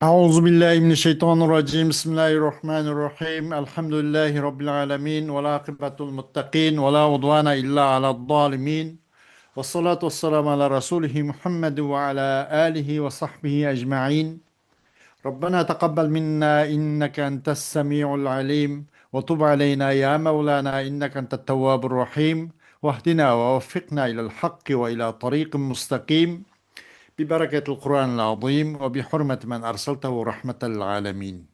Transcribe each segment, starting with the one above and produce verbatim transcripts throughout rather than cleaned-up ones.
أعوذ بالله من الشيطان الرجيم. بسم الله الرحمن الرحيم. الحمد لله رب العالمين، والعاقبة للمتقين، ولا عدوان إلا على الظالمين، والصلاة والسلام على رسوله محمد وعلى آله وصحبه أجمعين. ربنا تقبل منا إنك أنت السميع العليم، وتب علينا يا مولانا إنك أنت التواب الرحيم، واهدنا ووفقنا إلى الحق وإلى طريق مستقيم، ببركة القرآن العظيم وبحرمة من أرسلته رحمة للعالمين.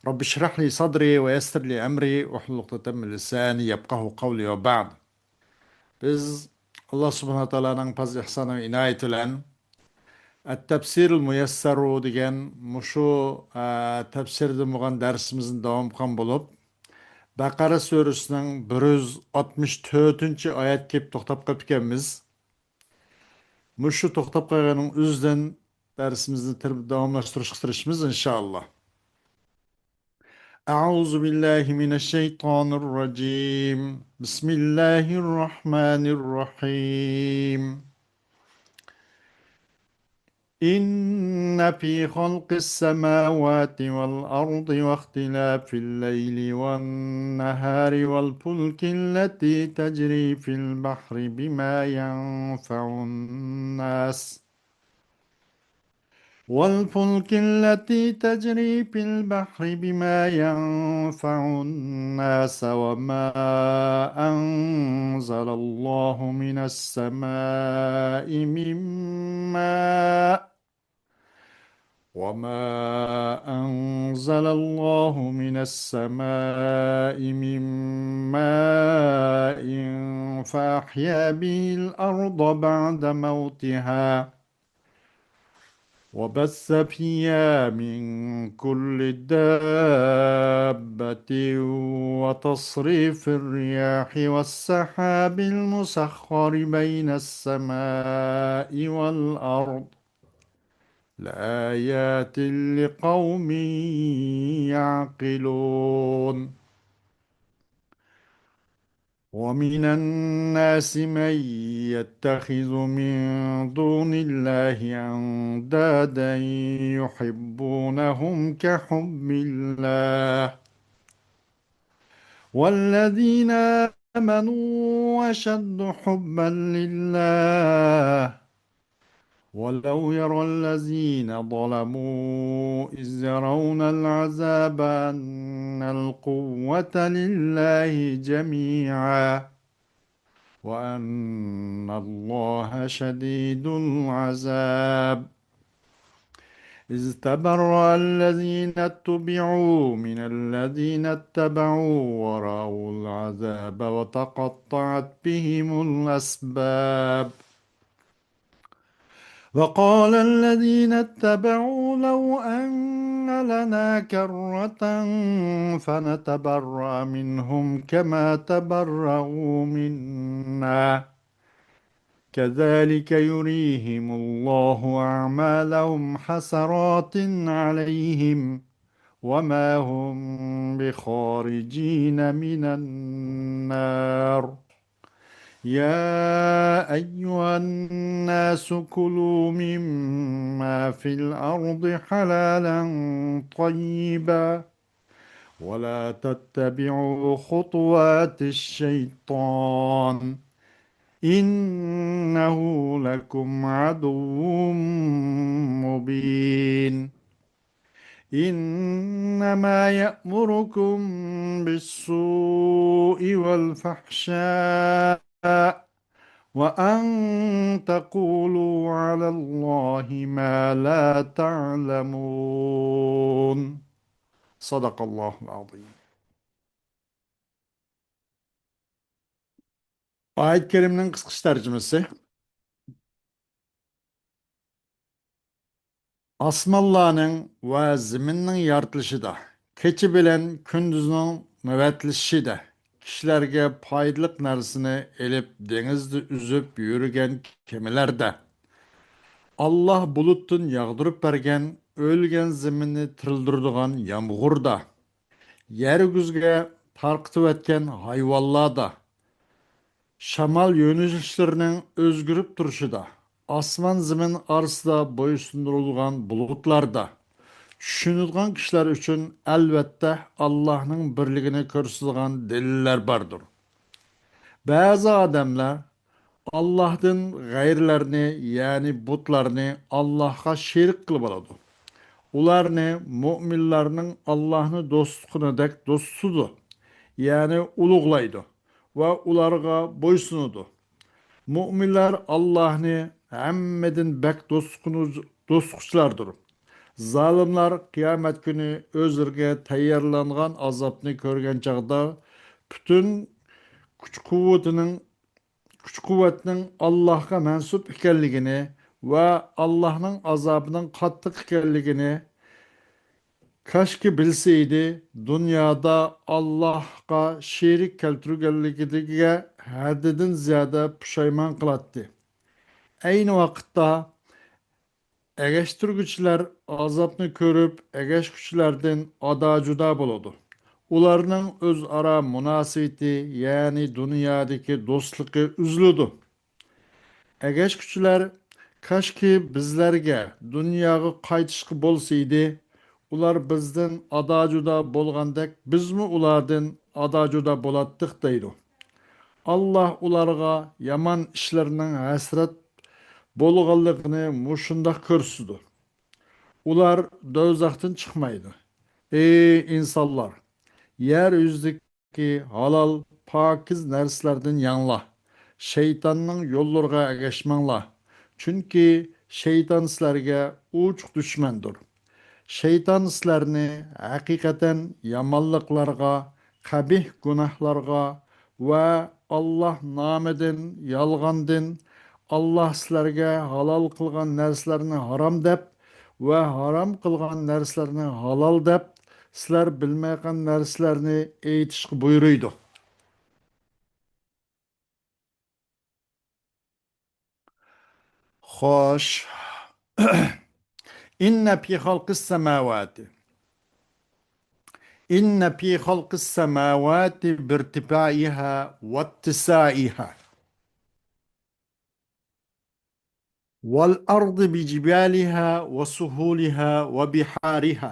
رب اشرح لي صدري ويسر لي أمري واحلل عقدة من لساني يفقهوا قولي وبعد. بىز ئاللا سۇبھانەھۇ ۋە تائالانىڭ پەزلى ئىھسانى ۋە ئىنايىتى بىلەن ئەت-تەپسىرۇل مۇيەسسەرۇ دېگەن مۇشۇ، ئە، تەپسىردىن بولغان دەرسىمىزنى داۋام قىلغان بولۇپ، بەقەرە سۈرىسىنىڭ بىر يۈز ئاتمىش تۆتىنچى ئايەتكە كېلىپ توختاپ قېلىپتىكەنمىز. مۇشۇ توختاپ قالغىنىڭ ئۆزىدىن دەرسىمىزنى تىر-، داۋاملاشتۇرۇشقا تىرىشىمىز، ئىنشائاللا. أعوذ بالله من الشيطان الرجيم. بسم الله الرحمن الرحيم. إن في خلق السماوات والأرض واختلاف الليل والنهار والفلك التي تجري في البحر بما ينفع الناس والفلك التي تجري في البحر بما ينفع الناس وما أنزل الله من السماء من ماء، وما أنزل الله من السماء من ماء فأحيا به الأرض بعد موتها وبث فيها من كل دابة وتصريف الرياح والسحاب المسخر بين السماء والأرض لآيات لقوم يعقلون. ومن الناس من يتخذ من دون الله أندادا يحبونهم كحب الله والذين آمنوا أشد حبا لله ولو يرى الذين ظلموا إذ يرون العذاب أن القوة لله جميعا وأن الله شديد العذاب. إذ تبرأ الذين اتبعوا من الذين اتبعوا ورأوا العذاب وتقطعت بهم الأسباب. وقال الذين اتبعوا لو أن لنا كرة فنتبرأ منهم كما تبرأوا منا كذلك يريهم الله أعمالهم حسرات عليهم وما هم بخارجين من النار. يا أيها الناس كلوا مما في الأرض حلالا طيبا ولا تتبعوا خطوات الشيطان إنه لكم عدو مبين. إنما يأمركم بالسوء والفحشاء وأن تقولوا على الله ما لا تعلمون. صدق الله العظيم. ئايەت كەرىمنىڭ قىسقىچە تەرجىمىسى. ئاسمانلارنىڭ ۋە زېمىننىڭ يارىتىلىشىدا، كېچە بىلەن كۈندۈزنىڭ نۆۋەتلىشىشىدە، كىشىلەرگە پايدىلىق نەرسىنى ئېلىپ دېڭىزدا ئۈزۈپ يۈرگەن كېمىلەردە، ئاللاھ بۇلۇتتىن ياغدۇرۇپ بەرگەن ئۆلگەن زېمىننى تىرىلدۈرىدىغان يامغۇردا، يەر يۈزىگە تارقىتىۋەتكەن ھايۋانلاردا، شامال يۆنىلىشلىرىنىڭ ئۆزگىرىپ تۇرۇشىدا، ئاسمان زېمىن ئارىسىدا بويسۇندۇرۇلغان بۇلۇتلاردا. چۈشىنىدىغان كىشىلەر ئۈچۈن، ئەلۋەتتە، ئاللاھنىڭ بىرلىكىنى كۆرسىتىدىغان دەلىللەر باردۇر. بەزى ئادەملەر ئاللاھتىن غەيرىلەرنى، يەنى بۇتلارنى ئاللاھقا شېرىك قىلىۋالىدۇ. ئۇلارنى مۆمىنلەرنىڭ ئاللاھنى دوست تۇتقىنىدەك دوست تۇتىدۇ، يەنى ئۇلۇغلايدۇ ۋە ئۇلارغا بويسۇنىدۇ. مۆمىنلەر ئاللاھنى ھەممىدىن بەك دوست تۇتقۇنۇ-، دوست تۇتقۇچىلاردۇر. زالىملار قىيامەت كۈنى ئۆزلىرىگە تەييارلانغان ئازابنى كۆرگەن چاغدا پۈتۈن كۈچ-قۇۋۋىتىنىڭ، كۈچ-قۇۋۋەتنىڭ ئاللاھقا مەنسۇپ ئىكەنلىكىنى ۋە ئاللاھنىڭ ئازابىنىڭ قاتتىق ئىكەنلىكىنى كاشكى بىلسە ئىدى، دۇنيادا ئاللاھقا شېرىك كەلتۈرگەنلىكىگە ھەددىدىن زىيادە پۇشايمان قىلاتتى. ئەينى ۋاقىتتا ئەگەشتۈرگۈچىلەر ئازابنى كۆرۈپ، ئەگەشكۈچىلەردىن ئادا-جۇدا بولىدۇ. ئۇلارنىڭ ئۆزئارا مۇناسىۋىتى، يەنى دۇنيادىكى دوستلۇقى ئۈزۈلىدۇ. ئەگەشكۈچىلەر، كاشكى بىزلەرگە دۇنياغا قايتىشقا بولسا ئىدى، ئۇلار بىزدىن ئادا-جۇدا بولغاندەك، بىزمۇ ئۇلاردىن ئادا-جۇدا بولاتتۇق، دەيدۇ. ئاللاھ ئۇلارغا يامان ئىشلىرىنىڭ ھەسرەت بولغانلىقىنى مۇشۇنداق كۆرسىتىدۇ. ئۇلار دوزاختىن چىقمايدۇ. ئەي ئىنسانلار! يەر يۈزىدىكى ھالال، پاكىز نەرسىلەردىن يەڭلار. شەيتاننىڭ يوللىرىغا ئەگەشمەڭلار. چۈنكى شەيتان سىلەرگە ئوچۇق دۈشمەندۇر. شەيتان سىلەرنى ھەقىقەتەن يامانلىقلارغا، قەبىھ گۇناھلارغا ۋە ئاللاھ نامىدىن يالغاندىن، ئاللاھ سىلەرگە ھالال قىلغان نەرسىلەرنى ھارام دەپ ۋە ھارام قىلغان نەرسىلەرنى ھالال دەپ، سىلەر بىلمەيدىغان نەرسىلەرنى ئېيتىشقا بۇيرۇيدۇ. خوش. إن في خلق السماوات، إن في خلق السماوات بارتفاعها واتساعها، والأرض بجبالها وسهولها وبحارها،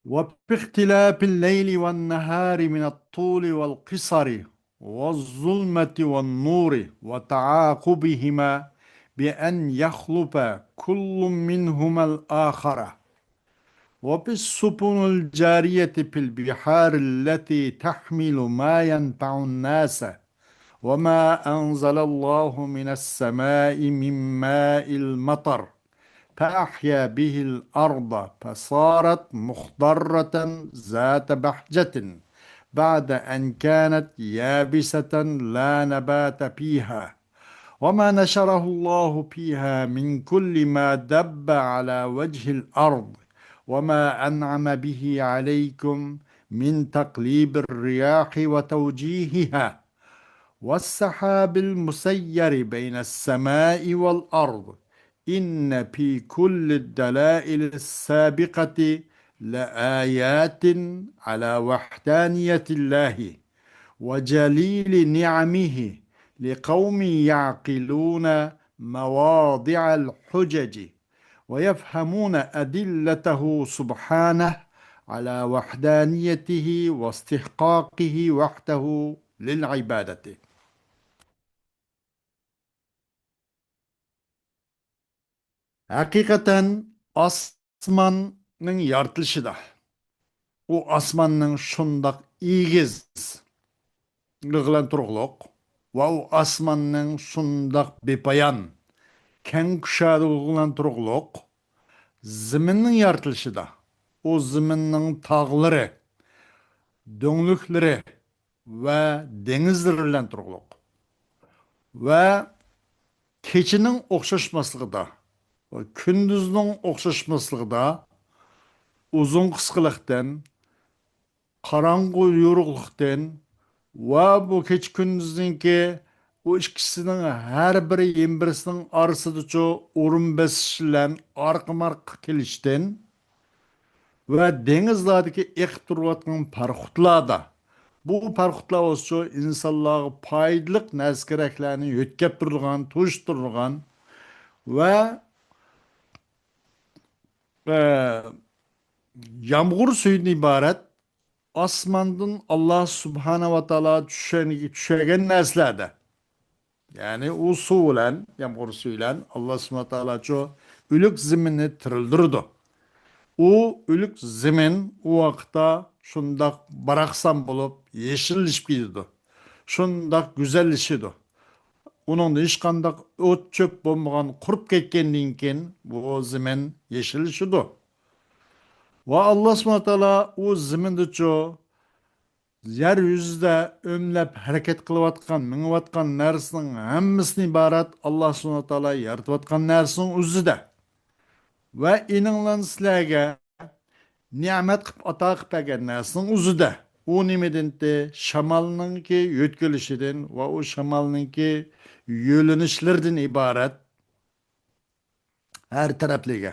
وفي اختلاف الليل والنهار من الطول والقصر والظلمة والنور وتعاقبهما بأن يخلف كل منهما الآخر، وفي السفن الجارية في البحار التي تحمل ما ينفع الناس، وما أنزل الله من السماء من ماء المطر فأحيا به الأرض فصارت مخضرة ذات بهجة بعد أن كانت يابسة لا نبات فيها، وما نشره الله فيها من كل ما دب على وجه الأرض، وما أنعم به عليكم من تقليب الرياح وتوجيهها، والسحاب المسير بين السماء والأرض، إن في كل الدلائل السابقة لآيات على وحدانية الله وجليل نعمه لقوم يعقلون مواضع الحجج ويفهمون أدلته سبحانه على وحدانيته واستحقاقه وحده للعبادة. ھەقىقەتەن ئاسماننىڭ يارىتىلىشىدا، ئۇ ئاسماننىڭ شۇنداق ئېگىزلىقى بىلەن تۇرۇقلۇق ۋە ئۇ ئاسماننىڭ شۇنداق بىپايان كەڭ كۇشادىلىقى بىلەن تۇرۇقلۇق، زېمىننىڭ يارىتىلىشىدا، ئۇ زېمىننىڭ تاغلىرى، دۆڭلۈكلىرى ۋە دېڭىزلىرى بىلەن تۇرۇقلۇق ۋە كېچىنىڭ ئوخشاشماسلىقىدا، كۈندۈزنىڭ ئوخشاشماسلىقىدا، ئۇزۇن قىسقىلىقتىن، قاراڭغۇ يورۇقلۇقتىن ۋە بۇ كېچە كۈندۈزنىڭكى ئۇ ئىككىسىنىڭ ھەر بىرى يەنە بىرسىنىڭ ئارىسىدىچۇ ئورۇن بېسىش بىلەن ئارقىمۇ ئارقا كېلىشتىن ۋە دېڭىزلاردىكى ئېقىپ تۇرۇۋاتقان پاراخوتلاردا بۇ پەرقۇتلار بولسىچۇ ئىنسانلارغا پايدىلىق نەرسە-كېرەكلەرنى يۆتكەپ تۇرىدىغان، توشۇپ تۇرىدىغان ۋە، ئە، يامغۇر سۈيىدىن ئىبارەت ئاسماندىن ئاللا سۇبھانەھۇ ۋە تائالا چۈشەن-، چۈشۈرگەن نەرسىلەردە. يەنى ئۇ سۇ بىلەن، يامغۇر سۈيى بىلەن ئاللا سۇبھانەھۇ ۋە تائالا شۇ ئۆلۈك زېمىننى تىرىلدۈرىدۇ. ئۇ ئۆلۈك زېمىن ئۇ ۋاقىتتا شۇنداق باراقسان بولۇپ، يېشىللىشىپ كېتىدۇ. شۇنداق گۈزەللىشىدۇ. ئۇنىڭدا ھېچقانداق ئوت-چۆپ بولمىغان، قۇرۇپ كەتكەندىن كېيىن بۇ زېمىن يېشىللىشىدۇ. ۋە ئاللا سۇبھانەھۇ ۋە تائالا ئۇ زېمىندىچۇ يەر يۈزىدە ئۆملەپ ھەرىكەت قىلىۋاتقان، مېڭىۋاتقان نەرسىنىڭ ھەممىسىدىن ئىبارەت ئاللا سۇبھانەھۇ ۋە تائالا يارىتىۋاتقان نەرسىنىڭ ئۆزىدە. ۋە ئېنىڭلار سىلەرگە نېمەت قىلىپ ئاتا قىلىپ بەرگەن نەرسىنىڭ ئۆزىدە. ئۇ نېمىدىنتى؟ شامالنىڭكى يۆتكىلىشىدىن ۋە ئۇ شامالنىڭكى يۆلىنىشلىرىدىن ئىبارەت. ھەر تەرەپلىگە.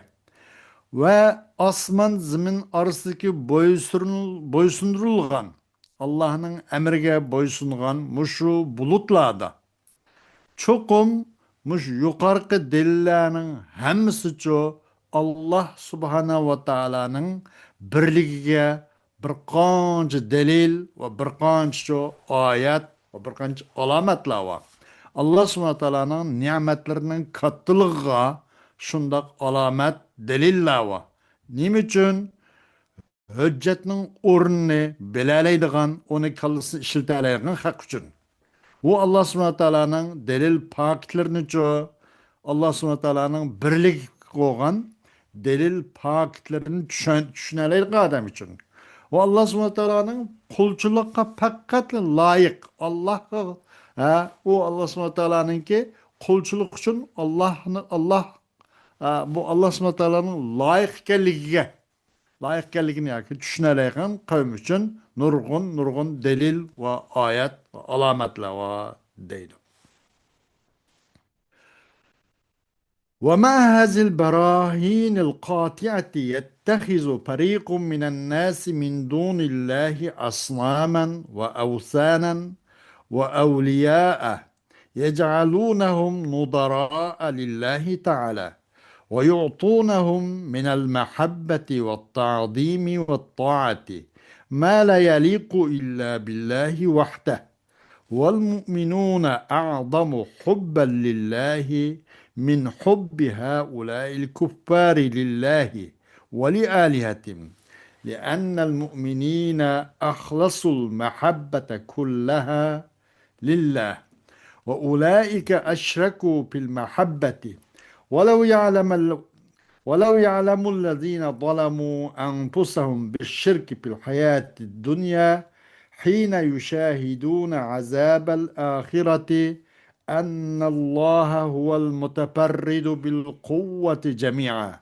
ۋە ئاسمان زېمىن ئارىسىدىكى بويسۇن-، بويسۇندۇرۇلغان، ئاللاھنىڭ ئەمرىگە بويسۇنغان مۇشۇ بۇلۇتلاردا چوقۇم مۇشۇ يۇقارقى دەلىللەرنىڭ ھەممىسىچۇ ئاللاھ سۇبھانەھۇ ۋە تائالانىڭ بىرلىكىگە بىر قانچە دەلىل ۋە بىر قانچە ئايەت ۋە بىر قانچە ئالامەتلەر بار. ئاللاھ سۇبھانەھۇ ۋە تائالانىڭ نېمەتلىرىنىڭ كاتتىلىقىغا شۇنداق ئالامەت، دەلىللەر بار. نېمە ئۈچۈن؟ ھۆججەتنىڭ ئورنىنى بىلەلەيدىغان، ئۇنى كاللىسىنى ئىشلىتەلەيدىغان خەق ئۈچۈن. ئۇ ئاللاھ سۇبھانەھۇ ۋە تائالانىڭ دەلىل پاكىتلىرىنىچۇ، ئاللاھ سۇبھانەھۇ ۋە تائالانىڭ بىرلىككە قويغان دەلىل پاكىتلىرىنى چۈشەن-، چۈشىنەلەيدىغان ئادەم ئۈچۈن. ئۇ ئاللاھ سۇبھانەھۇ ۋە تائالانىڭ قۇلچىلىققا پەقەتلا لايىق، ئاللاھقا، ھە، ئۇ ئاللاھ سۇبھانەھۇ ۋە تائالانىڭكى قۇلچىلىق ئۈچۈن ئاللاھنى، ئاللاھ، ھە، بۇ ئاللاھ سۇبھانەھۇ ۋە تائالانىڭ لايىق ئىكەنلىكىگە، لايىق ئىكەنلىكىنى ياكى چۈشىنەلەيدىغان قەۋم ئۈچۈن نۇرغۇن، نۇرغۇن دەلىل ۋە ئايەت ۋە ئالامەتلەر بار دەيدۇ. ومع هذه البراهين القاطعة يتخذ فريق من الناس من دون الله أصناما وأوثانا وأولياء يجعلونهم نظراء لله تعالى ويعطونهم من المحبة والتعظيم والطاعة ما لا يليق إلا بالله وحده. والمؤمنون أعظم حبا لله من حب هؤلاء الكفار لله ولآلهتهم، لأن المؤمنين أخلصوا المحبة كلها لله، وأولئك أشركوا في المحبة، ولو يعلم ال-، ولو يعلم الذين ظلموا أنفسهم بالشرك في الحياة الدنيا حين يشاهدون عذاب الآخرة أن الله هو المتفرد بالقوة جميعا،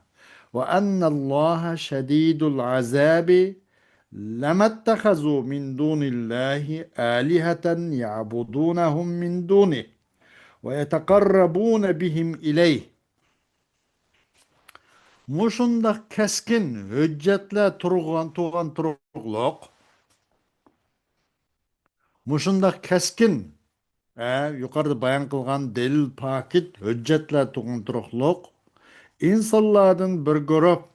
وأن الله شديد العذاب، لما اتخذوا من دون الله آلهة يعبدونهم من دونه ويتقربون بهم إليه. مۇشۇنداق كەسكىن ھۆججەتلەر تۇرغان، تۇرغان تۇرۇقلۇق، مۇشۇنداق كەسكىن، ئە، يۇقىرىدا بايان قىلغان دەلىل پاكىت ھۆججەتلەر تۇرغان تۇرۇقلۇق ئىنسانلاردىن بىر گۇرۇھ،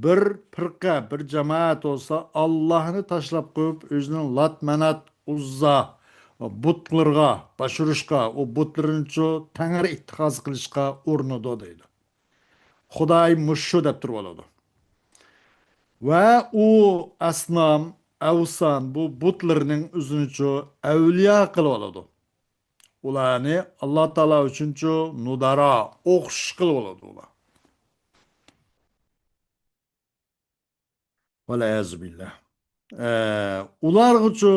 بىر پىرقە، بىر جامائەت بولسا، ئاللاھنى تاشلاپ قويۇپ، ئۆزىنىڭ لات، مانات، ئۇززا بۇتلىرىغا باش ئۇرۇشقا، ئۇ بۇتلىرىنىچۇ تەڭرى ئىتتىخاز قىلىشقا ئۇرۇنىدۇ دەيدۇ. خۇداي مۇشۇ دەپ تۇرۇۋالىدۇ. ۋە ئۇ ئەسنام، ئەۋسان، بۇ بۇتلىرىنىڭ ئۆزىنىچۇ ئەۋلىيا قىلىۋالىدۇ. ئۇلارنى ئاللا تائالا ئۈچۈنچۇ نۇدارا، ئوخشىش قىلىۋالىدۇ ئۇلار. ۋەلئىيازۇ بىللا. ئە، ئۇلارغىچۇ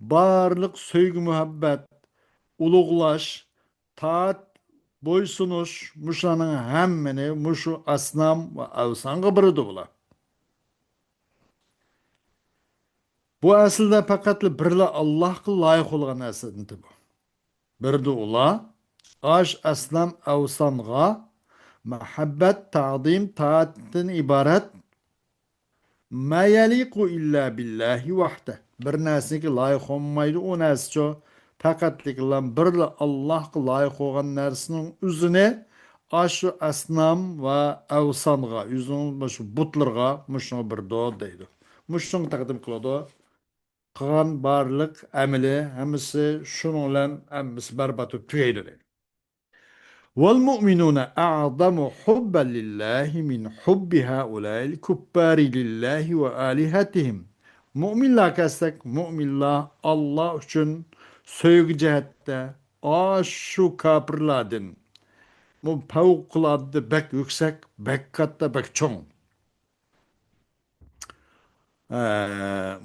بارلىق سۆيگۈ، مۇھەببەت، ئۇلۇغلاش، تائەت، بويسۇنۇش، مۇشۇلارنىڭ ھەممىنى مۇشۇ ئەسنام ۋە ئەۋسانغا بېرىدۇ بۇلار. بۇ ئەسلىدە پەقەتلا بىرلا ئاللاھقا لايىق بولغان نەرسە ئىدى بۇ. بېرىدۇ ئۇلار ئاش ئەسنام ئەۋسانغا مەھەببەت، تەئزىم، تائەتتىن ئىبارەت ما يليق إلا بالله وحده. بىر نەرسىگە لايىق بولمايدۇ ئۇ نەرسىچۇ. پەقەتلىكلا بىرلا ئاللاھقا لايىق بولغان نەرسىنىڭ ئۆزىنى ئاشۇ ئەسنام ۋە ئەۋسانغا، ئۆزىنىڭ مۇشۇ بۇتلىرىغا مۇشۇنى بېرىدۇ دەيدۇ. مۇشۇنى تەقدىم قىلىدۇ. قىلغان بارلىق ئەمىلى ھەممىسى شۇنىڭ بىلەن ھەممىسى بەربات بولۇپ تۈگەيدۇ دەيدۇ. والمؤمنون أعظم حبا لله من حب هؤلاء الكفار لله وآلهتهم. مۇئمىنلارغا كەلسەك، مۇئمىنلار ئاللا ئۈچۈن سۆيگۈ جەھەتتە ئاشۇ كاپىرلاردىن بۇ پەۋقۇلئاددە بەك يۈكسەك، بەك كاتتا، بەك چوڭ. ئە،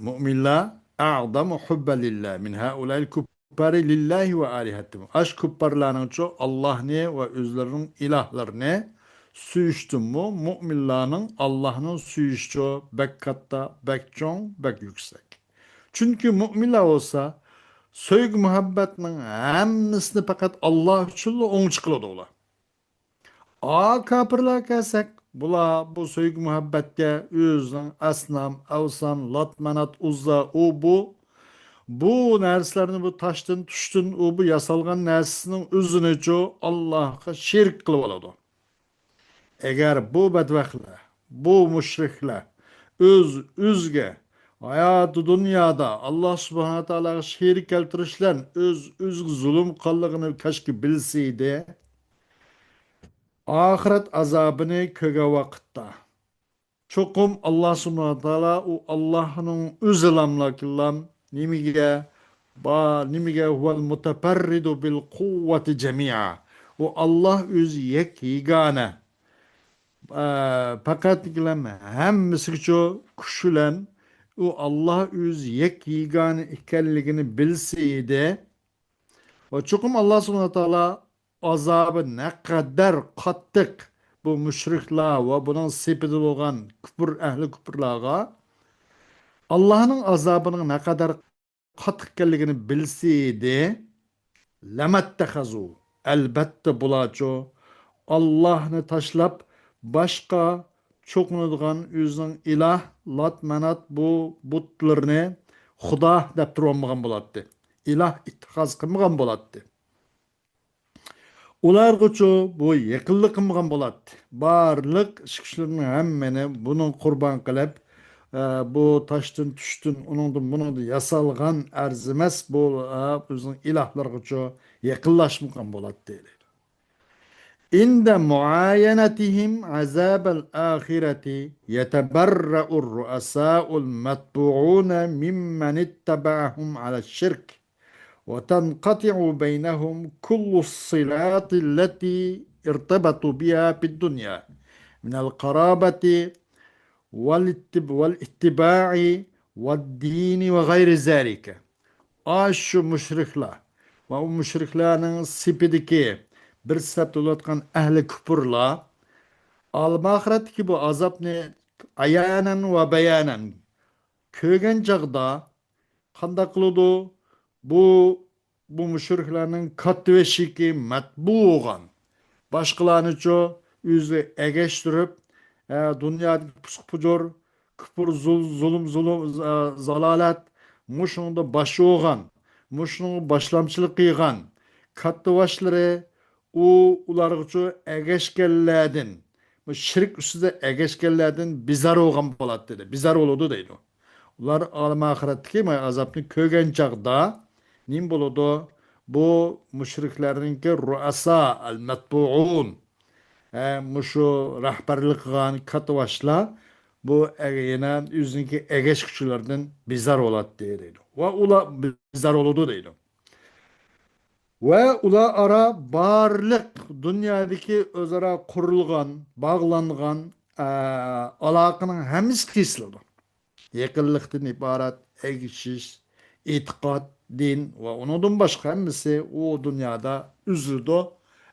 مۇئمىنلار أعظم حبا لله من هؤلاء الكفار لله وآلهتهم. ئاشۇ كۇپپارلارنىڭچۇ ئاللاھنى ۋە ئۆزلىرىنىڭ ئىلاھلىرىنى سۆيۈشتىنمۇ مۇئمىنلارنىڭ ئاللاھنىڭ سۆيۈشىچۇ بەك كاتتا، بەك چوڭ، بەك يۈكسەك. چۈنكى مۇئمىنلار بولسا سۆيگۈ مۇھەببەتنىڭ ھەممىسىنى پەقەت ئاللا ئۈچۈنلا ئوڭچە قىلىدۇ ئۇلار. ئا، كاپىرلارغا كەلسەك، بۇلار بۇ سۆيگۈ مۇھەببەتكە ئۆزىنىڭ ئەسنام، ئەۋسان، لات، مانات، ئۇززا، ئۇ، بۇ، بۇ نەرسىلەرنى، بۇ تاشتىن، تۇشتىن، ئۇ، بۇ ياسالغان نەرسىسىنىڭ ئۆزىنىچۇ ئاللاھقا شېرىك قىلىۋالىدۇ. ئەگەر بۇ بەدبەختلەر، بۇ مۇشرىكلار ئۆز-ئۆزىگە ھاياتى دۇنيادا ئاللا سۇبھانە تائالاغا شېرىك كەلتۈرۈش بىلەن ئۆز-ئۆزىگە زۇلۇم قىلغانلىقىنى كاشكى بىلسە ئىدى، ئاخىرەت ئازابىنى كۆرگەن ۋاقىتتا، چوقۇم ئاللا سۇبھانە تائالا ئۇ ئاللانىڭ ئۆزىلاملاكىلام نېمىگە با نېمىگە ھۇۋەل مۇتەپەررىدۇ بىل قۇۋۋەتى جەمىئا. ئۇ ئاللا ئۆزى يەك يېگانە. ئە، پەقەتلىكىلام ھەممىسىگىچۇ كۈچ بىلەن ئۇ ئاللا ئۆزى يەك يېگانە ئىكەنلىكىنى بىلسە ئىدى. ۋە چوقۇم ئاللا سۇبھانە تائالا ئازابى نەقەدەر قاتتىق بۇ مۇشرىكلار ۋە بۇنىڭ سېپىدە بولغان كۇپۇر، ئەھلى كۇپۇرلارغا ئاللانىڭ ئازابىنىڭ نەقەدەر قاتتىق ئىكەنلىكىنى بىلسە ئىدى، لەمەتتەخەزۇ، ئەلبەتتە بۇلارچۇ ئاللاھنى تاشلاپ باشقا چوقۇنىدىغان ئۆزىنىڭ ئىلاھ، لات، مانات بۇ بۇتلىرىنى خۇدا دەپ تۇرۇۋالمىغان بولاتتى. ئىلاھ ئىتتىخاز قىلمىغان بولاتتى. ئۇلارغىچۇ بۇ يېقىنلىق قىلمىغان بولاتتى. بارلىق ئىچ كۈچلىرىنىڭ ھەممىنى بۇنىڭغا قۇربان قىلىپ، ئە، بۇ تاشتىن، تۇشتىن، ئۇنىڭدىن، بۇنىڭدىن ياسالغان ئەرزىمەس بۇ، ئە، ئۆزىنىڭ ئىلاھلىرىغىچۇ يېقىنلاشمىغان بولاتتى. عند معاينتهم عذاب الآخرة يتبرأ الرؤساء المتبوعون ممن اتبعهم على الشرك وتنقطع بينهم كل الصلات التي ارتبطوا بها في الدنيا من القرابة والاتب-، والاتباع والدين وغير ذلك. ئاشۇ مۇشرىكلار ۋە ئۇ مۇشرىكلارنىڭ سېپىدىكى بىر سەپتە بولۇۋاتقان ئەھلى كۇپۇرلار ئالەم ئاخىرەتتىكى بۇ ئازابنى ئايانەن ۋە بەيانەن كۆرگەن چاغدا قانداق قىلىدۇ؟ بۇ، بۇ مۇشرىكلارنىڭ كاتتىبېشىكى مەتبۇ بولغان، باشقىلارنىچۇ ئۆزى ئەگەشتۈرۈپ، ئە، دۇنيادىكى پۇسۇق-پۇجۇر، كۇپۇر، زۇل-، زۇلۇم، زۇلۇم، زا-، زالالەت، مۇشۇنىڭدا باش بولغان، مۇشۇنىڭغا باشلامچىلىق قىلغان كاتتىباشلىرى، ئۇ، ئۇلارغىچۇ ئەگەشكەنلەردىن، بۇ شىرك ئۈستىدە ئەگەشكەنلەردىن بىزار بولغان بولاتتى، بىزار بولىدۇ دەيدۇ. ئۇلار ئالەم ئاخىرەتتىكى مانا ئازابنى كۆرگەن چاغدا نېمە بولىدۇ؟ بۇ مۇشرىكلارنىڭكى رۇئەسا ئەل مەتبۇئۇن، ھە، مۇشۇ رەھبەرلىك قىلغان كاتتىباشلار بۇ ئەگ-، يەنە ئۆزىنىڭكى ئەگەشكۈچىلىرىدىن بىزار بولاتتى دەيدۇ. ۋە ئۇلار بىزار بولىدۇ دەيدۇ. ۋە ئۇلار ئارا بارلىق دۇنيادىكى ئۆزئارا قۇرۇلغان، باغلانغان، ئە، ئالاقىنىڭ ھەممىسى كېسىلىدۇ. يېقىنلىقتىن ئىبارەت ئەگىشىش، ئېتىقاد، دىن ۋە ئۇنىڭدىن باشقا ھەممىسى ئۇ دۇنيادا ئۈزۈلىدۇ.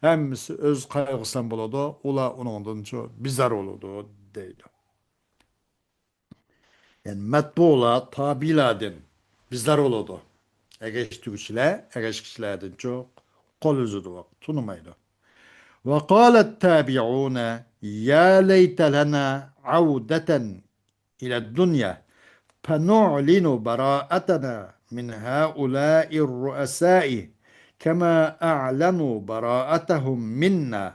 ھەممىسى ئۆز قايغۇسىدىن بولىدۇ. ئۇلار ئۇنىڭدىنچۇ بىزار بولىدۇ دەيدۇ. يەنى مەتبۇئۇلار، تابىئىيلاردىن بىزار بولىدۇ. ئەگەشتۈرگۈچىلەر ئەگەشكۈچىلەردىنچۇ قول ئۈزىدۇ، تونۇمايدۇ. وقال التابعون يا ليت لنا عودة إلى الدنيا، فنعلن براءتنا من هؤلاء الرؤساء كما أعلنوا براءتهم منا،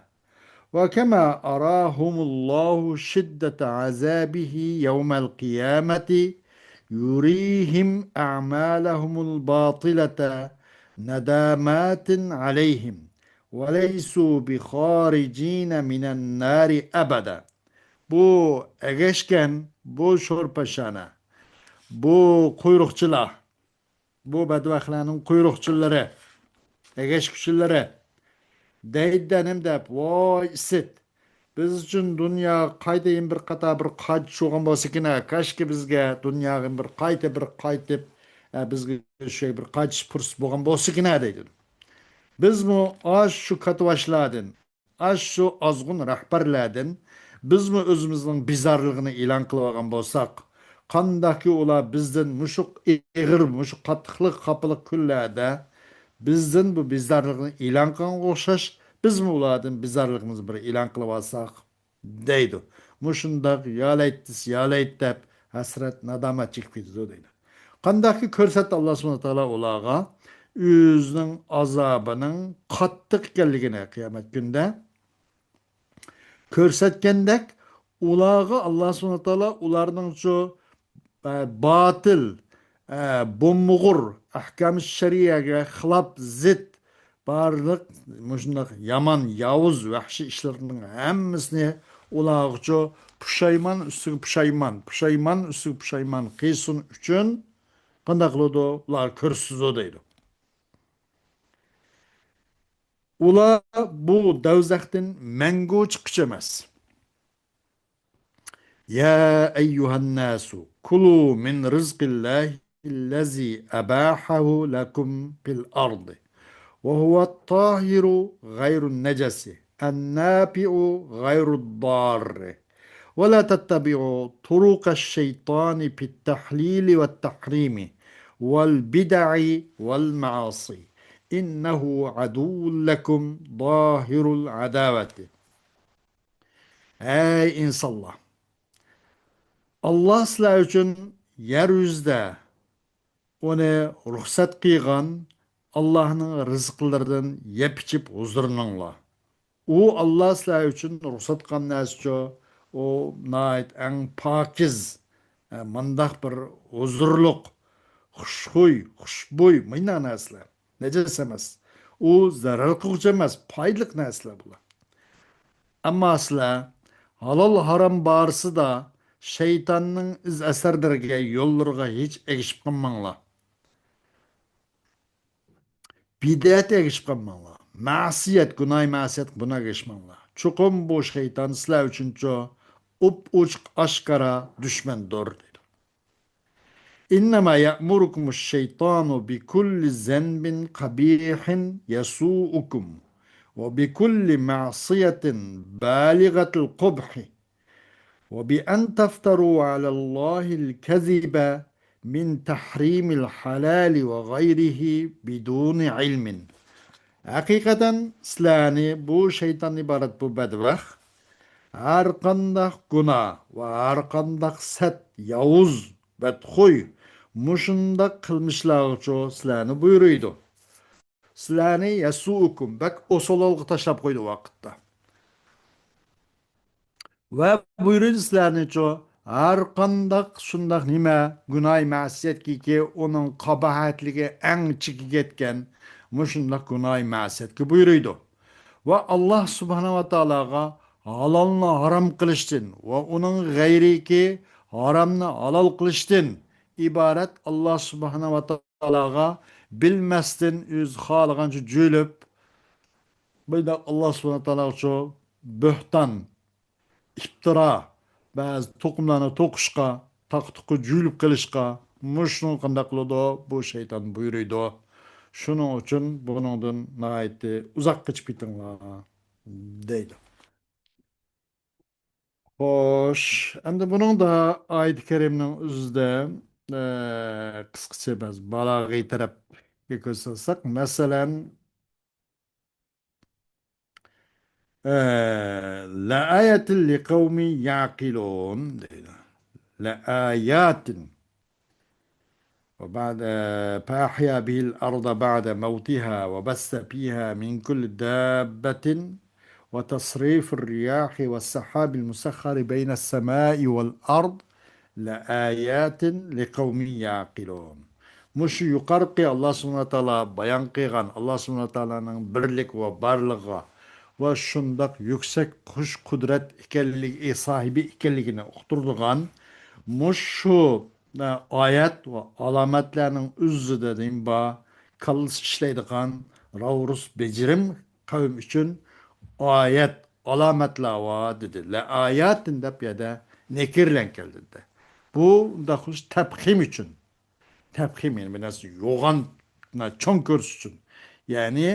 وكما أراهم الله شدة عذابه يوم القيامة، يريهم أعمالهم الباطلة ندامات عليهم، وليسوا بخارجين من النار أبدا. بۇ ئەگەشكەن، بۇ شورپاشانا، بۇ قۇيرۇقچىلار، بۇ بەدبەختلەرنىڭ قۇيرۇقچىلىرى، ئەگەشكۈچىلىرى دەيدىدە نېمە دەپ، ۋاي ئىسىت، بىز ئۈچۈن دۇنيا قايتا يەنە بىر قاتا بىر قايتىش بولغان بولسىكىنا، كاشكى بىزگە دۇنياغا بىر قايتا بىر قايتىپ، ئە، بىزگە شۇ بىر قايتىش پۇرسىتى بولغان بولسىكىنا دەيدۇ. بىزمۇ ئاشۇ كاتتىباشلاردىن، ئاشۇ ئازغۇن رەھبەرلەردىن بىزمۇ ئۆزىمىزنىڭ بىزارلىقىنى ئېلان قىلىۋالغان بولساق، قانداقكى ئۇلار بىزدىن مۇشۇ ئېغىر، مۇشۇ قاتتىقلىق، خاپىلىق كۈنلەردە بىزدىن بۇ بىزارلىقنى ئېلان قىلغانغا ئوخشاش، بىزمۇ ئۇلاردىن بىزارلىقىمىزنى بىر ئېلان قىلىۋالساق، دەيدۇ. مۇشۇنداق يا لەيت دېسە يا لەيت دەپ، ھەسرەت، نادامەت چېكىپ كېتىدۇ دەيدۇ. قانداقكى كۆرسەتتى ئاللا سۇبھانەھۇ تائالا ئۇلارغا ئۆزىنىڭ ئازابىنىڭ قاتتىق ئىكەنلىكىنى قىيامەت كۈنىدە كۆرسەتكەندەك، ئۇلارغا ئاللا سۇبھانەھۇ تائالا ئۇلارنىڭچۇ، ئە، باتىل، ئە، بومبىغۇر، ئەھكام شەرىئەگە خىلاپ، زىت، بارلىق مۇشۇنداق يامان، ياۋۇز، ۋەھشىي ئىشلىرىنىڭ ھەممىسىنى ئۇلارغىچۇ پۇشايمان ئۈستىگە پۇشايمان، پۇشايمان ئۈستىگە پۇشايمان قىلسۇن ئۈچۈن قانداق قىلىدۇ؟ ئۇلارغا كۆرسىتىدۇ دەيدۇ. ئۇلار بۇ دوزاختىن مەڭگۈ چىققۇچى ئەمەس. يا أيها الناس كلوا من رزق الله الذي أباحه لكم في الأرض وهو الطاهر غير النجس النافع غير الضار ولا تتبعوا طرق الشيطان في التحليل والتحريم والبدع والمعاصي إنه عدو لكم ظاهر العداوة. ئەي ئىنسانلار! ئاللا سىلەر ئۈچۈن يەر يۈزىدە ئۇنى رۇخسەت قىلغان ئاللانىڭ رىزىقلىرىدىن يەپ ئىچىپ ھۇزۇرلىنىڭلار. ئۇ ئاللا سىلەر ئۈچۈن رۇخسەت قىلغان نەرسىچۇ، ئۇ ناھايىتى ئەڭ پاكىز، ئە، مۇنداق بىر ھۇزۇرلۇق، خۇشخۇي، خۇشبۇي، مۇنداق نەرسىلەر. نەجىس ئەمەس. ئۇ زەرەر قىلغۇچى ئەمەس، پايدىلىق نەرسىلەر بۇلار. ئەمما سىلەر ھالال ھارام بارىسىدا شەيتاننىڭ ئىز ئەسەرلىرىگە، يوللىرىغا ھېچ ئەگىشىپ قالماڭلار. بىدئەتكە ئەگىشىپ قالماڭلار. مەسىيەت، گۇناھى مەسىيەت، بۇنىڭغا ئەگىشىپ قالماڭلار. چوقۇم بۇ شەيتان سىلەر ئۈچۈنچۇ ئوپئوچۇق ئاشكارا دۈشمەندۇر، دەيدۇ. إنما يأمركم الشيطان بكل ذنب قبيح يسوءكم وبكل معصية بالغة القبح وبأن تفتروا على الله الكذب من تحريم الحلال وغيره بدون علم. ھەقىقەتەن سىلەرنى، بۇ شەيتاندىن ئىبارەت بۇ بەدبەخت، ھەر قانداق گۇناھ ۋە ھەر قانداق سەت، ياۋۇز، بەتخۇي، مۇشۇنداق قىلمىشلارغىچۇ سىلەرنى بۇيرۇيدۇ. سىلەرنى يەسۇئۇكۇم، بەك ئوسال ھالغا تاشلاپ قويدى ۋاقىتتا. ۋە بۇيرۇيدۇ سىلەرنىچۇ، ھەر قانداق شۇنداق نېمە، گۇناھى مەسىيەتكىكى، ئۇنىڭ قاباھەتلىكى ئەڭ چېكىگە يەتكەن مۇشۇنداق گۇناھى مەسىيەتكە بۇيرۇيدۇ. ۋە ئاللا سۇبھانە ۋە تائالاغا ھالالنى ھارام قىلىشتىن ۋە ئۇنىڭ غەيرىكى ھارامنى ھالال قىلىشتىن ئىبارەت ئاللا سۇبھانە ۋە تائالاغا بىلمەستىن ئۆزى خالىغانچە جۆيلۈپ، بۇنداق ئاللا سۇبھانە ۋە تائالاغىچۇ بۆھتان، ئىپتىرا، بەزى توقۇملارنى توقۇشقا، تاقا-تۇقا جۆيلۈپ قېلىشقا، مۇشۇنى قانداق قىلىدۇ؟ بۇ شەيتان بۇيرۇيدۇ. شۇنىڭ ئۈچۈن بۇنىڭدىن ناھايىتى ئۇزاق قېچىپ كېتىڭلار، دەيدۇ. خوش، ئەمدى بۇنىڭدا ئايىتى كەرىمنىڭ ئۆزىدە، ئە، قىسقىچە بەزى بالاغىي تەرەپكە كۆز سالساق، مەسىلەن، ئە، لەئايەتىن لىقەۋمى يەقىلۇن دەيدۇ. لآيات. وبعد، فأحيا به الأرض بعد موتها وبث فيها من كل دابة وتصريف الرياح والسحاب المسخر بين السماء والأرض لآيات لقوم يعقلون. مۇشۇ يۇقىرىقى ئاللا سۇبھانەھۇ ۋە تائالا بايان قىلغان، ئاللا سۇبھانەھۇ ۋە تائالانىڭ بىرلىك ۋە بارلىقىغا ۋە شۇنداق يۈكسەك كۈچ قۇدرەت ئىكەنلىكى، ساھىبى ئىكەنلىكىنى ئۇقتۇرىدىغان مۇشۇ، ئە، ئايەت ۋە ئالامەتلەرنىڭ ئۆزىدە دېيىم بار، كاللىسى ئىشلەيدىغان راۋرۇس بېجىرىم قەۋم ئۈچۈن ئايەت، ئالامەتلەر بار دېدى. لە ئاياتىن دەپ يەردە نەكىرلەن كەلدى. بۇ ئۇنداق خۇش تەپخىم ئۈچۈن. تەپخىم، يەنى بىر نەرسە يوغان، چوڭ كۆرسىتىش ئۈچۈن. يەنى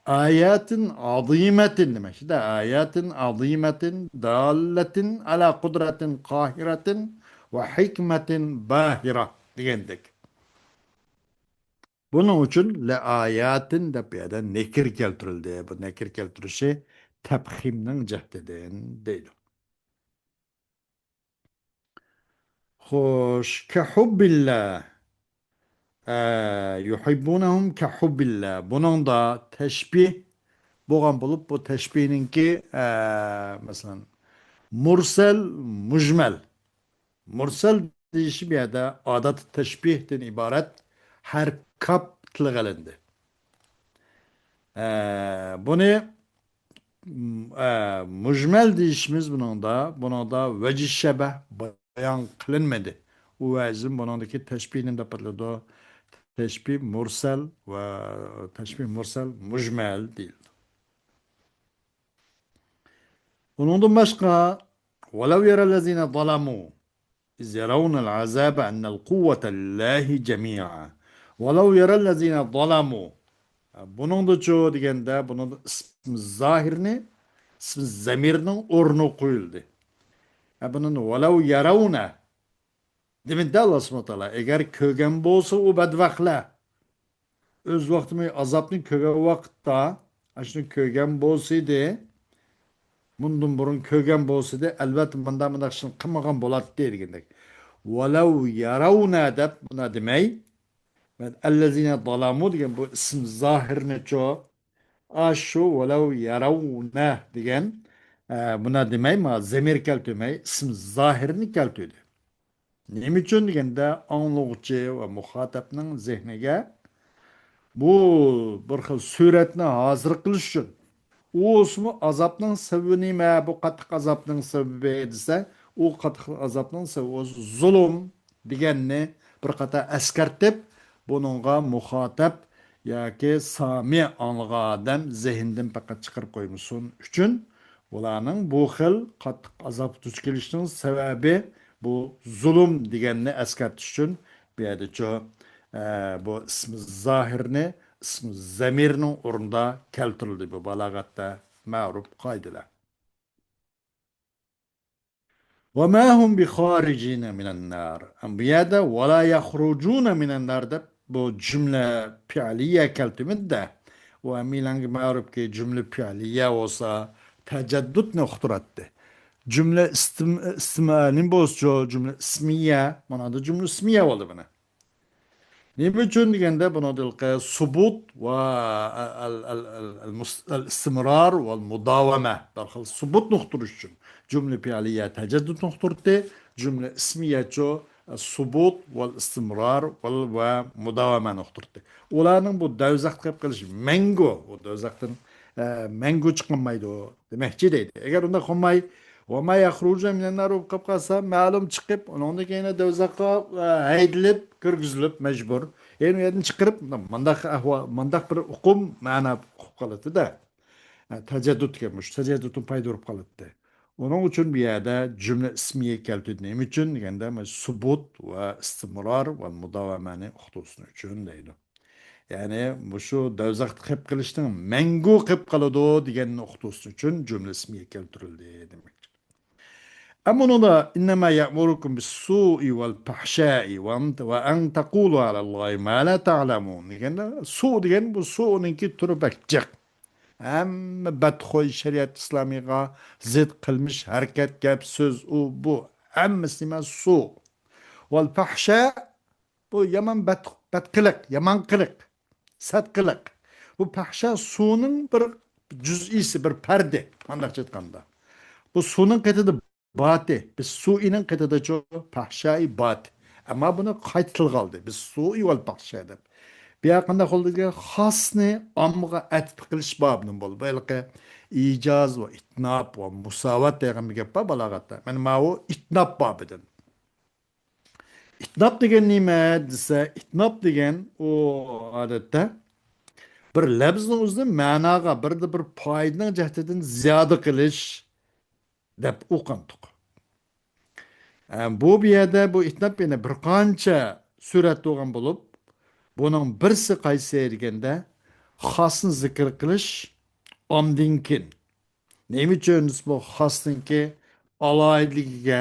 ئاياتىن ئازىمەتىن دېمەكچىدە. ئاياتىن ئازىمەتىن داللەتىن ئالا قۇدرەتىن قاھىرەتىن ۋە ھېكمەتىن باھىرە دېگەندەك. بۇنىڭ ئۈچۈن لە ئاياتىن دەپ بۇ يەردە نەكىر كەلتۈرۈلدى. بۇ نەكىر كەلتۈرۈشى تەپخىمنىڭ جەھتىدىن دەيدۇ. خوش، كەھۇببىللا. ئە، يۇھىببۇنەھۇم كەھۇببىللا. بۇنىڭدا تەشبىھ بولغان بولۇپ، بۇ تەشبىھنىڭكى، ئە، مەسىلەن، مۇرسەل، مۇجمەل. مۇرسەل دېيىشى بۇ يەردە ئادەتتە تەشبىھتىن ئىبارەت ھەر كاپ تىلغا ئېلىندى. ئە، بۇنى، م، ئە، مۇجمەل دېيىشىمىز بۇنىڭدا، بۇنىڭدا ۋەجىھ شەبەھ بايان قىلىنمىدى. ئۇ ۋەجىدىن بۇنىڭدىكى تەشبىھ نېمە دەپ ئاتىلىدۇ؟ تەشبىھ مۇرسەل ۋە تەشبىھ مۇرسەل مۇجمەل دېيىلىدۇ. ئۇنىڭدىن باشقا، ولو يرى الذين ظلموا إذ يرون العذاب أن القوة لله جميعا. ولو يرى الذين ظلموا. بۇنىڭدىچۇ دېگەندە، بۇنىڭدا ئىسمى زاھىرنى، ئىسمى زەمىرنىڭ ئورنىغا قويۇلدى. ھە، بۇنى ولو يرون دېمىدى ئاللا سۇبھانەھۇ ۋە تائالا. ئەگەر كۆرگەن بولسا ئۇ بەدبەختلەر، ئۆز ۋاقتىمۇ ئازابنى كۆرگەن ۋاقىتتا، ئاشۇنى كۆرگەن بولسىدى، مۇندىن بۇرۇن كۆرگەن بولسىدى، ئەلۋەتتە مۇنداق، مۇنداق ئىشنى قىلمىغان بولاتتى دېگەندەك. ولو يرون دەپ بۇنا دېمەي، الذين ظلموا دېگەن بۇ ئىسىم زاھىرنىچۇ، ئاشۇ ولو يرون دېگەن، ئە، بۇنا دېمەي، ما زەمىر كەلتۈرمەي، ئىسىم زاھىرنى كەلتۈردى. نېمە ئۈچۈن دېگەندە، ئاڭلىغۇچى ۋە مۇخاتەبنىڭ زېھنىگە بۇ بىر خىل سۈرەتنى ھازىر قىلىش ئۈچۈن. ئۇ بولسىمۇ ئازابنىڭ سەۋەبى نېمە؟ بۇ قاتتىق ئازابنىڭ سەۋەبى دېسە، ئۇ قاتتىق ئازابنىڭ سەۋەبى زۇلۇم دېگەننى بىر قاتار ئەسكەرتىپ، بۇنىڭغا مۇخاتەب ياكى سامى ئاڭلىغان ئادەم زېھنىدىن پەقەت چىقىرىپ قويمىسۇن ئۈچۈن، ئۇلارنىڭ بۇ خىل قاتتىق ئازابقا دۇچ كېلىشىنىڭ سەۋەبى بۇ زۇلۇم دېگەننى ئەسكەرتىش ئۈچۈن بۇ يەردىچۇ، ئە، بۇ ئىسمى زاھىرنى ئىسمى زەمىرنىڭ ئورنىدا كەلتۈرۈلدى. بۇ بالاغەتتە مەرۇپ قائىدىلەر. وما هم بخارجين من النار. بۇ يەردە ولا يخرجون من النار دەپ بۇ جۈملە پېئلىيە كەلتۈرمىدى-دە. ئۇ ھەممىڭلارغا مەرۇپكى، جۈملە پېئلىيە بولسا تەجەددۇتنى ئۇقتۇراتتى. جۈملە ئىستىم-، ئىستىم-، نېمە بولسىچۇ، جۈملە ئىسمىيە، مانا دا جۈملە ئىسمىيە بولدى بۇنى. نېمە ئۈچۈن دېگەندە، بۇنىڭدىكى سۇبۇت ۋە ئەل، ئەل، ئەل، ئەل، ئەل مۇس-، ئەل ئىستىمرار ۋەل مۇداۋەمە، بىر خىل سۇبۇتنى ئۇقتۇرۇش ئۈچۈن. جۈملە پېئلىيە تەجەددۇتنى ئۇقتۇردى، جۈملە ئىسمىيەچۇ، سۇبۇت ۋەل ئىستىمرار ۋەل ۋە مۇداۋەمەنى ئۇقتۇردى. ئۇلارنىڭ بۇ دوزاختا قېلىپ قېلىشى مەڭگۈ، ئۇ دوزاختىن، ئە، مەڭگۈ چىقالمايدۇ دېمەكچى دەيدۇ. ئەگەر ئۇنداق بولماي، ۋە ما يەخرۇجۇ مىنەن نار بولۇپ قالسا، مەلۇم چىقىپ، ئۇنىڭدىن كېيىن دوزاخقا، ئە، ھەيدىلىپ، كىرگۈزۈلۈپ، مەجبۇر. يەنى ئۇ يەردىن چىقىرىپ، مۇنداق ئەھۋال، مۇنداق بىر ئۇقۇم، مەنا ئۇقۇپ قالاتتى-دە. ئە، تەجەددۇت دېگەن مۇشۇ تەجەددۇتتىن پايدا ئۇرۇپ قالاتتى. ئۇنىڭ ئۈچۈن بۇ يەردە جۈملە ئىسمىيە كەلتۈردى. نېمە ئۈچۈن دېگەندە، مانا سۇبۇت ۋە ئىستىمرار ۋە مۇداۋەمەنى ئۇقتۇرسۇن ئۈچۈن دەيدۇ. يەنى مۇشۇ دوزاختا قېلىپ قېلىشنىڭ مەڭگۈ قېلىپ قالىدۇ دېگەننى ئۇقتۇرسۇن ئۈچۈن جۈملە ئىسمىيە كەلتۈرۈلدى دېمەكچى. ئەمما ئۇنىڭدا إنما يأمركم بالسوء والفحشاء وأن، وأن تقولوا على الله ما لا تعلمون دېگەندە، سۇ دېگەن بۇ سۇنىڭكى تۈرى بەك جىق. ھەممە بەتخۇي شەرىئەت ئىسلامىيغا زىت قىلمىش، ھەرىكەت، گەپ، سۆز، ئۇ، بۇ، ھەممىسى نېمە؟ سۇ. ۋەل پەھشا، بۇ يامان بەت-، بەتقىلىق، يامان قىلىق، سەت قىلىق. بۇ پەھشا سۇنىڭ بىر جۈزئىسى، بىر پەردى، مۇنداقچە ئېيتقاندا. بۇ سۇنىڭ قېتىدا باتى، بىز سۇئىنىڭ قېتىدىچۇ پەھشائى باتى. ئەمما بۇنى قايتا تىلغا ئالدى. بىز سۇئى ۋەل پەھشا دەپ. بۇ يەر قانداق بولدى دېگەن، خاسنى ئاممىغا ئەتىپ قىلىش بابىدىن بولدى. بۇ ھېلىقى ئىجاز ۋە ئىتناب ۋە مۇساۋات دېگەن بىر گەپ بار بالاغەتتە. مانا ماۋۇ ئىتناب بابىدىن. ئىتناب دېگەن نېمە دېسە، ئىتناب دېگەن ئۇ ئادەتتە بىر لەپزنىڭ ئۆزىنى مەناغا، بىردە بىر پايدىنىڭ جەھىتىدىن زىيادە قىلىش دەپ ئوقۇنتۇق. ئە، بۇ، بۇ يەردە بۇ ئىتناب يەنە بىر قانچە سۈرەت بولغان بولۇپ، بۇنىڭ بىرسى قايسى دېگەندە، خاسنى زىكىر قىلىش ئامدىن كېيىن. نېمە ئۈچۈن دېسە، بۇ خاسنىڭكى ئالاھىدىلىكىگە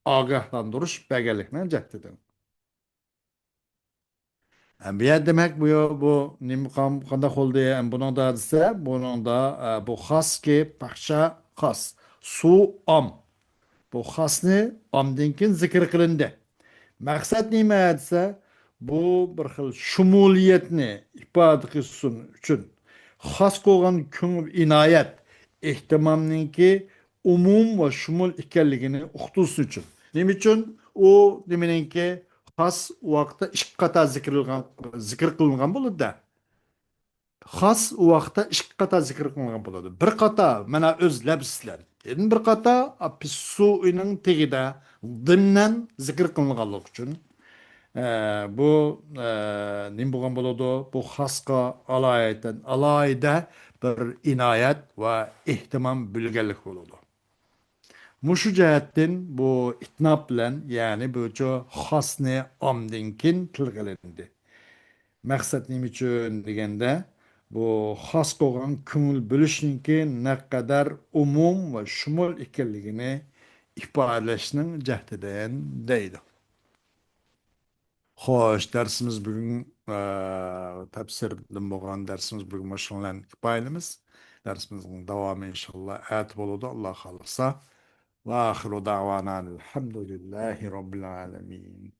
ئاگاھلاندۇرۇش بەرگەنلىكنىڭ جەھىتىدىن. ئە، بۇ يەر دېمەك، بۇ، بۇ نېمە قان-، قانداق بولدى؟ ئە، بۇنىڭدا دېسە، بۇنىڭدا، ئە، بۇ خاسكى، پەھشا خاس، سۇ ئام. بۇ خاسنى ئامدىن كېيىن زىكىر قىلىندى. مەقسەت نېمە دېسە، بۇ بىر خىل شۇمۇلىيەتنى ئىپادە قىلسۇن ئۈچۈن، خاس قىلغان كۆڭۈل ئىنايەت، ئېھتىمامنىڭكى ئومۇم ۋە شۇمۇل ئىكەنلىكىنى ئۇقتۇرسۇن ئۈچۈن. نېمە ئۈچۈن؟ ئۇ نېمىنىڭكى خاس ۋاقىتتا ئىككى قاتا زىكىر قىلغان، زىكىر قىلىنغان بولىدۇ-دە. خاس ۋاقىتتا ئىككى قاتا زىكىر قىلىنغان بولىدۇ. بىر قاتا، مانا ئۆز لەپز بىلەن. يەنە بىر قاتا، ئاپىسسۇئىنىڭ تېگىدە ضمناً زىكىر قىلىنغانلىقى ئۈچۈن، ئە، بۇ، ئە، نېمە بولغان بولىدۇ؟ بۇ خاسقا ئالايىتەن، ئالاھىدە بىر ئىنايەت ۋە ئېھتىمام بۆلگەنلىك بولىدۇ. مۇشۇ جەھەتتىن بۇ ئىتناب بىلەن، يەنى بۇچۇ خاسنى ئامدىن كېيىن تىلغا ئېلىندى. مەقسەت نېمە ئۈچۈن دېگەندە، بۇ خاس قىلغان كۆڭۈل بۆلۈشنىڭكى نەقەدەر ئومۇم ۋە شۇمۇل ئىكەنلىكىنى ئىپادىلەشنىڭ جەھىتىدىن دەيدۇ. خوش، دەرسىمىز بۈگۈن، ئە، تەپسىردىن بولغان دەرسىمىز بۈگۈن مۇشۇنىڭ بىلەن كۇپايىلىمىز. دەرسىمىزنىڭ داۋامى ئىنشاللا ئەتە بولىدۇ، ئاللا خالىسا. ۋە ئاخىرۇ دەۋانا ئەلھەمدۇلىللاھى رەببىل ئالەمىن.